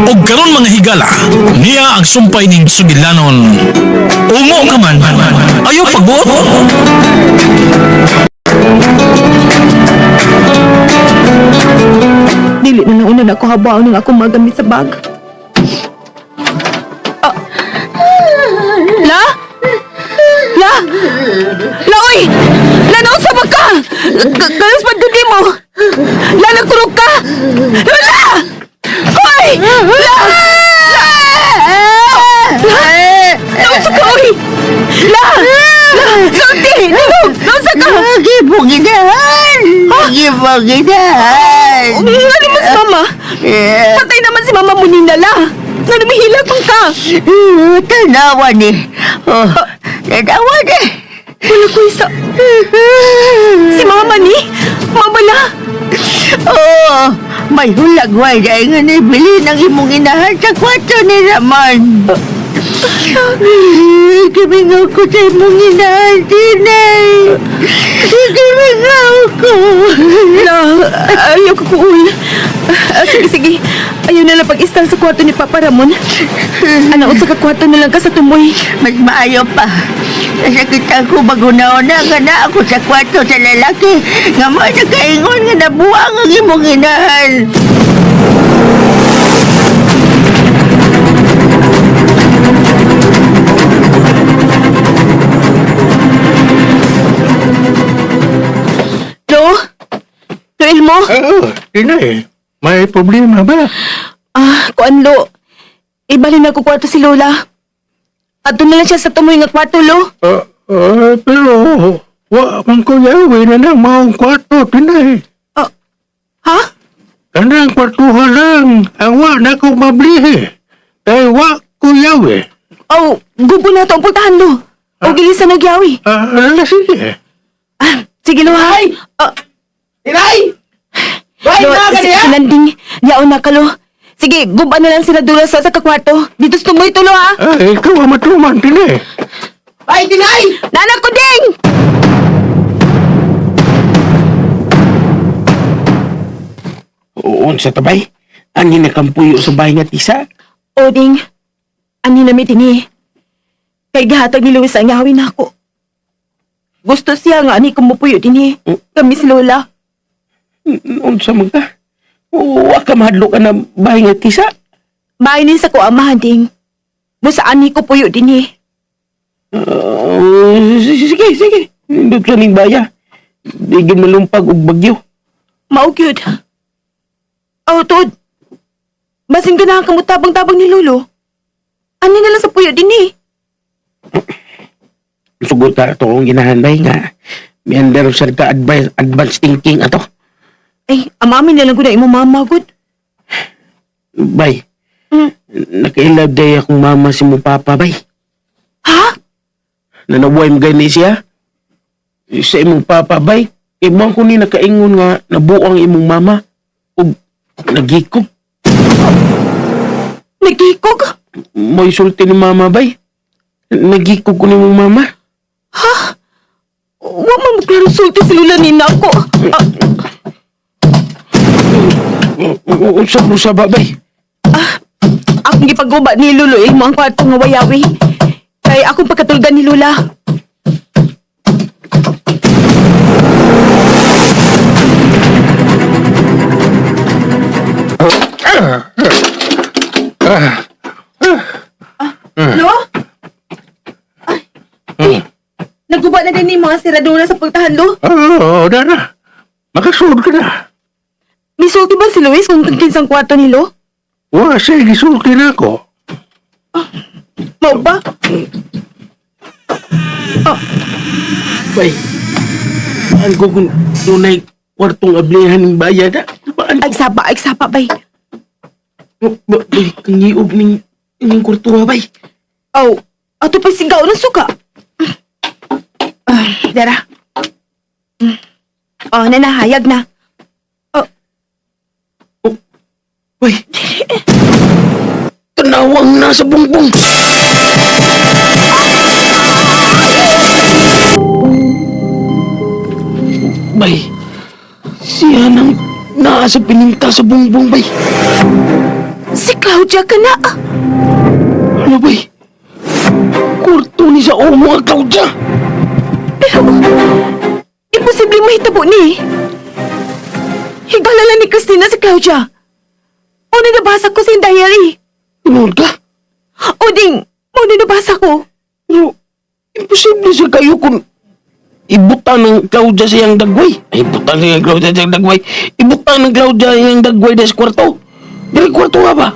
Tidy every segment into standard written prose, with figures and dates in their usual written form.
Og karon mga higala, niya ang sumpay ning sugilanon. Ungo ka man, ayaw pagbuot. Dili na lang una na ako habaon ng akong magamit sa bag. Ah. La? La? La, oy! La, naunsa ba ka? Galas pa dudi mo! La, nagkurog ka! Lola! Oy! La! La! La! Naunsa ka, oy! La! La! Sulti! Tingog! Naunsa ka? Gibugidahan! Gibugidahan! Ano naman si Mama? Patay naman si Mama mo nindala. Nga lumihilak man ka. Tanawa ni. Oh, tanawa ni. Wala ko isa. Si Mama ni? Mama la. Oh, may hulagway dahil nga nibili ng imong inahan sa kwarto ni Ramon. Gimingaw ko sa imong inahan, Tinay. Gimingaw ko. La, ayaw ko kuul. Ah, sige, sige. Ayaw na lang pag-istal sa kwarto ni Papa Ramon. Ano, sa kwarto na lang ka sa tumoy. Mas maayo pa. Nasakit ako magunaw na nga na ako sa kwarto sa lalaki. Nga mo nakaingon nga nabuang ang imong inahan. Lo? Lo, Elmo? Oo, Tinay. May problema ba? Ah, kuan, Lo. Ibalin na ko kwarto si Lola. Ato na lang siya sa tumoy nga kwarto, Lo. Ah, ah, pero, wa man ko yawi na lang maong kwarto, Tinay. Ah, ha? Kanang kwartuhan lang, ang wa na ko mablihi. Kay wa ko yawi. Oh, gubo na to ang pultahan, Lo. O gilis na nagyawi. Ah, ala, sige. Ah, sige, Lo, ha? Ah, Tinay! Bay, Lo, na si, ka si Nanding, yaon na ka, Lo. Sige, guba na lang sila dulo sa kakwarto. Dito sa tumoy tulo, ha? Ah, ikaw ang matuman, Tinay. Bay, Tinay! Nana ko, Ding! Unsa ta bay? Ani nakampuyo sa bahay nga tisa? O, Ding. Ani na mi tini. Kay gihatag ni Luis ang yawin ako. Gusto siya nga ani kumupuyo dinhi. Kami si Lola. Unsa man ka? Wa ka mahadlok ka na bahay nga tisa? Bahay ni sa ko amahan, Ding. Busa ani ko puyo dinhi. Sige, sige. Nindot sa ning baya. Di gyud malumpag og bagyo. Mao gyud. Oh, tuod. Basin ka na ang kamutabang-tabang ni Lolo. Ani na lang sa puyo dinhi. Sugot ta to akong ginahan bay nga. Miandar sa ka advice, advanced thinking ato. Ay, amamin na lang ko na imo mama, gud. Bay. Nakailab day akong mama si mo papa bay. Ha? Nanabuhay mo gani siya. Sa imong papa bay. Ibang ko ni nakaingon nga nabuang imong mama. Ug nagikog. Nagkikog? Mo'y sulti ni mama bay. Nagikog ko ni imong mama. Wa man mo klaro sulti si Lola nina ako. Ah, Unsa mo sa bay? akong gipaguba ni Lolo Ilmo ang kwarto nga wayawi. Kay akong pagkatulgan ni Lola. Ah, Lo? Ay, eh, naguba na din ni mga siradura sa pultahan, Lo. Oo, oh, na. Makasulod ka na. Misulti ba si Luis kung kinsang kwarto ni Lo? Wa, sige, sulti na ako. Mao ba? Bay. Paan ko kung dunay kwartong ablihan ng bayad ha? Paan Ay, sapa, ay, sapa, bay. Bay, kang ning ning kwarto ha, bay. Aw, ato pa sigaw ng suka. Ah, dara. Oh, nanahayag na. Oh, Bay. Tanawang nasa bungbong. Bay. Siya nang naa sa pininta sa bungbong, bay. Si Claudia ka na. Ano bay? Kwarto ni sa umo ang Claudia. Pero, imposible mahitabo ni. Higala lang ni Christina si Claudia. Una nabasa ko sa diary. Tinuod ka? O ding, una nabasa ko. Pero, imposible sa kayo kung ibutan ng Claudia sa iyang dagway. Ay, ibutan ng Claudia sa iyang dagway. Ibutan ng Claudia sa iyang dagway sa kwarto. Dili kwarto nga ba?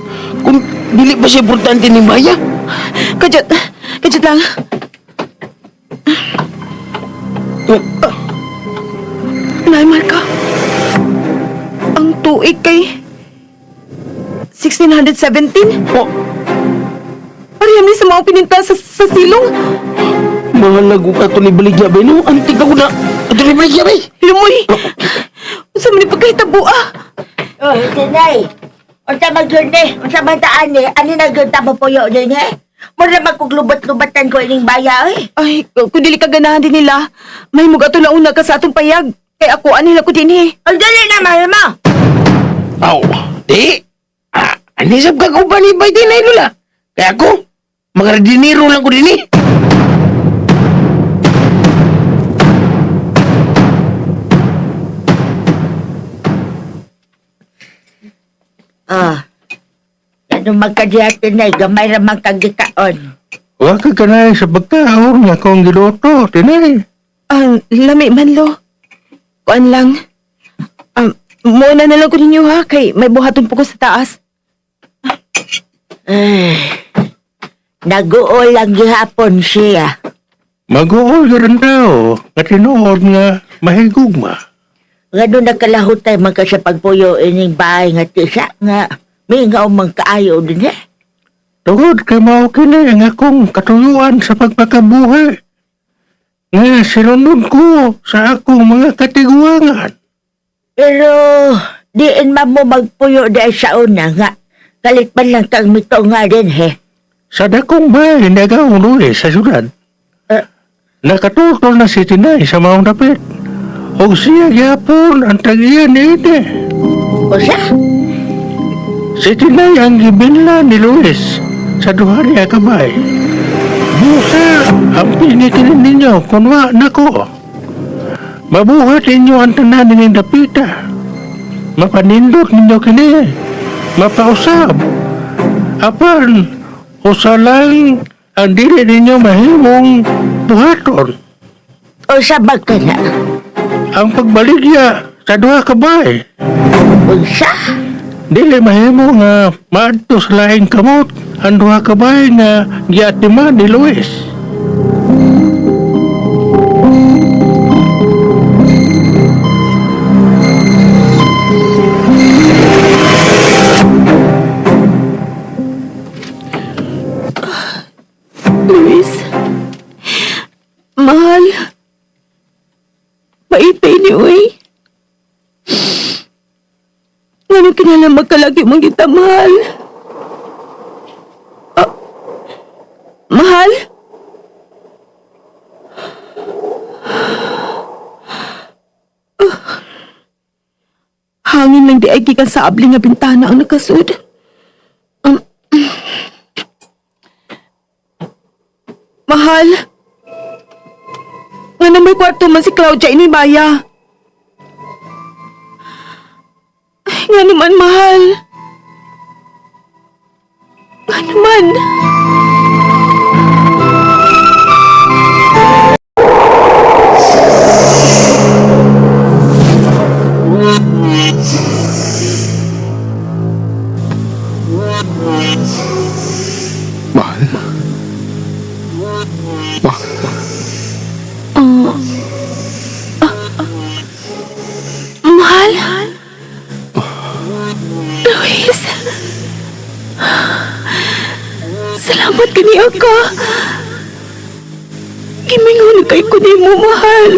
Kung dili ba siya importante ni Maya? Kadyot, kadyot lang. Eh, Nay, Marka. Ang tuig kay 1617. Oh, Pareham ni sa mga pininta sa silong. mahalago ka to ni Baligya bay, no? Antig ako na. Ito ni Baligya bay. Lumoy. Unsa man ni pagkahitabo ah? Oh, tinay. Unsa man gyud ni? Unsa man taan ni? Ani na gyud ta mo puyo din eh? Mura man kog lubot-lubatan ko ining baya eh. Ay, kung dili ka ganahan din nila, may mugato na una ka sa atong payag. Kay ako, anila ko din eh. Ang dali na mahal mo. Aw, di. Ah, anisap ka ko ba ni bay din ay lula? Kaya ako, mga dinero lang ko din eh. Ah. Ano magkadiha tinay, gamay ra man kang gikaon. Wa ka kanay sa pagkaon nga akong giluto, Tinay. Ang lami man lo. Kuan lang. Muna na lang ko ninyo ha, kay may buhaton po ko sa taas. Ay. Naguol lang gihapon siya. Maguol gyud ang tao nga tinuod nga mahigugma. Ngano nagkalahutay man ka sa pagpuyo ining bahay nga tisa nga mingaw man kaayo din eh. Tungod kay mao kini ang akong katuyuan sa pagpakabuhi. Nga sinunod ko sa akong mga katiguangan. Pero diin man mo magpuyo dahil sa una nga. Kalit man lang kang mito nga din he. Sa dakong bahay nagaong Luis sa syudad. Eh. Nakatutol na si Tinay sa maong dapit. Og siya gyapon ang tag-iya niini. O siya? Si Tinay ang gibinla ni Luis sa duha niya kabay. Busa, ang pinikinin ninyo kung wa nako. Mabuhat ninyo ang tanan nining dapita. Mapanindot ninyo kini. Mapausab. Apan, usa lang ang dili ninyo mahimong buhaton. O sa ka na? Ang pagbaligya sa duha kabay. O siya? Dili mahimo nga maadto sa laing kamot ang duha ka bahay nga giatiman ni Luis. Luis, mahal. Maitay ni Uy. Ngano kinala magkalagi mong kita, mahal? Ah, mahal? Ah. Hangin lang di ay gikan sa abli nga bintana ang nakasud. Mahal. Nga na may kwarto man si Claudia ini Maya. Ay, nga naman, mahal. Nga naman. Mahal. Mahal. Mahal? Luis. Salamat kaniya ka. Gimingon na kay ko nimo, mahal.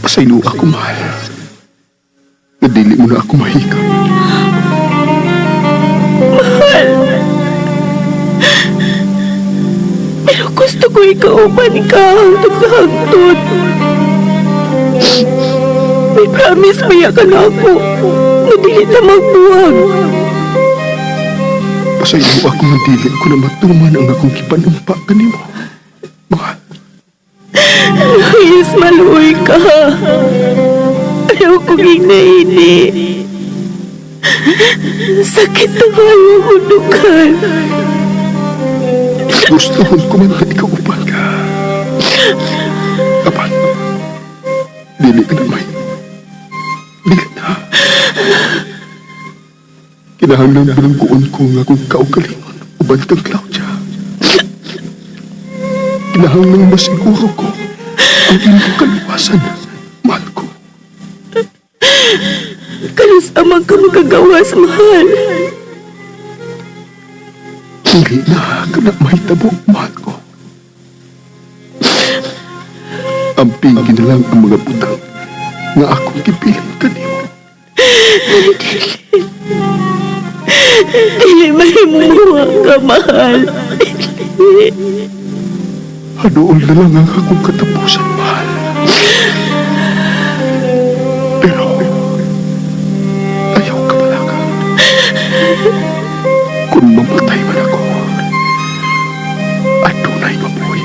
Pasaylo ako, mahal. Nadili mo na ako mahika. Mahal. Pero gusto ko ikauban ka hangtod sa hangtod. May promise maya ka na ako. Nga dili ta magbuwag. Pasaylo ako nga dili ko na matuman ang akong gipanumpa kanimo. Mahal, Luis, maluoy ka. Ayaw kong hinaini. Sakit na kayo hundukan. gusto ko man nga ikaw uban ka. Apan, dili ka na may. Dili na. Kinahanglan bilangguon ko nga akong kaugalingon uban kang Claudia. Kinahanglan masiguro ko ang imong kaluwasan, mahal ko. Kanus amang ka magagawas, mahal. Dili na ka na mahitabo, mahal ko. Ampingin na lang ang mga butang nga akong gibilin kanimo. Dili mahimuha ka, mahal. Dili. Hadool na lang ang akong katapusan, mahal. Pero, ayaw ka palaka. Kung mamatay man ako, adunay mabuhi.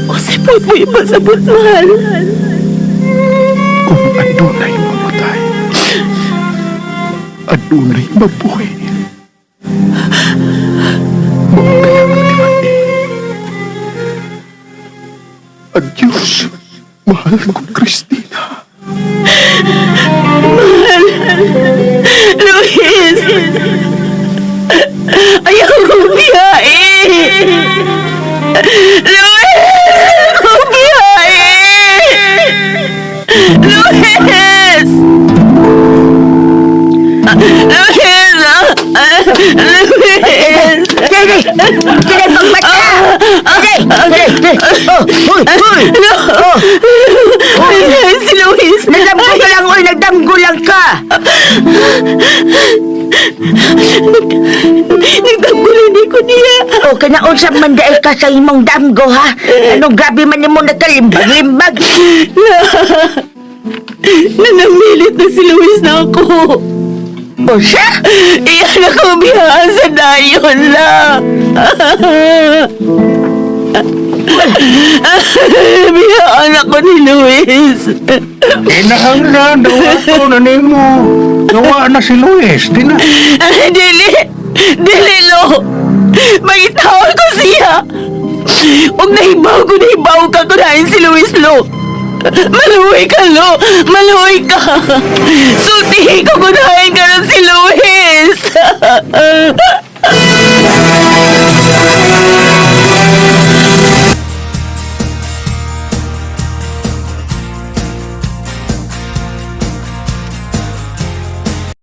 O si mo ipasabot, mahal. Kung adunay mamatay, adunay mabuhi. Mao kaya ang timan. Adios, mahal kong Christina. Mahal. Luis! Ayaw kong biyahe! Luis! Ayaw kong biyahe! Luis! Luis! Luis! Dili! Dili pagmata! Dili! Dili! Dili! Oh, huy! Huy! Oh, Ay, si Luis! nagdamgo ka lang, oy! Nagdamgo lang ka! Nagdamgulan ko niya! O, kinaunsa man dahil ka sa imong damgo, ha? Anong grabe man nimo nakalimbag-limbag? Nanamilit na si Luis na ako! O siya? Iyan ako biyaan sa dayon lang. Biyaan ako ni Luis. Kinahanglan daw ako na nimo. Gawa na si Luis, di na. Dili! Dili, lo! Magitawag ko siya! Huwag nahibaw ko, nahibaw ka kunain si Luis, lo! Maluwi ka, lo! Maluwi ka! Sultihin ko kunain ka ng si Luis!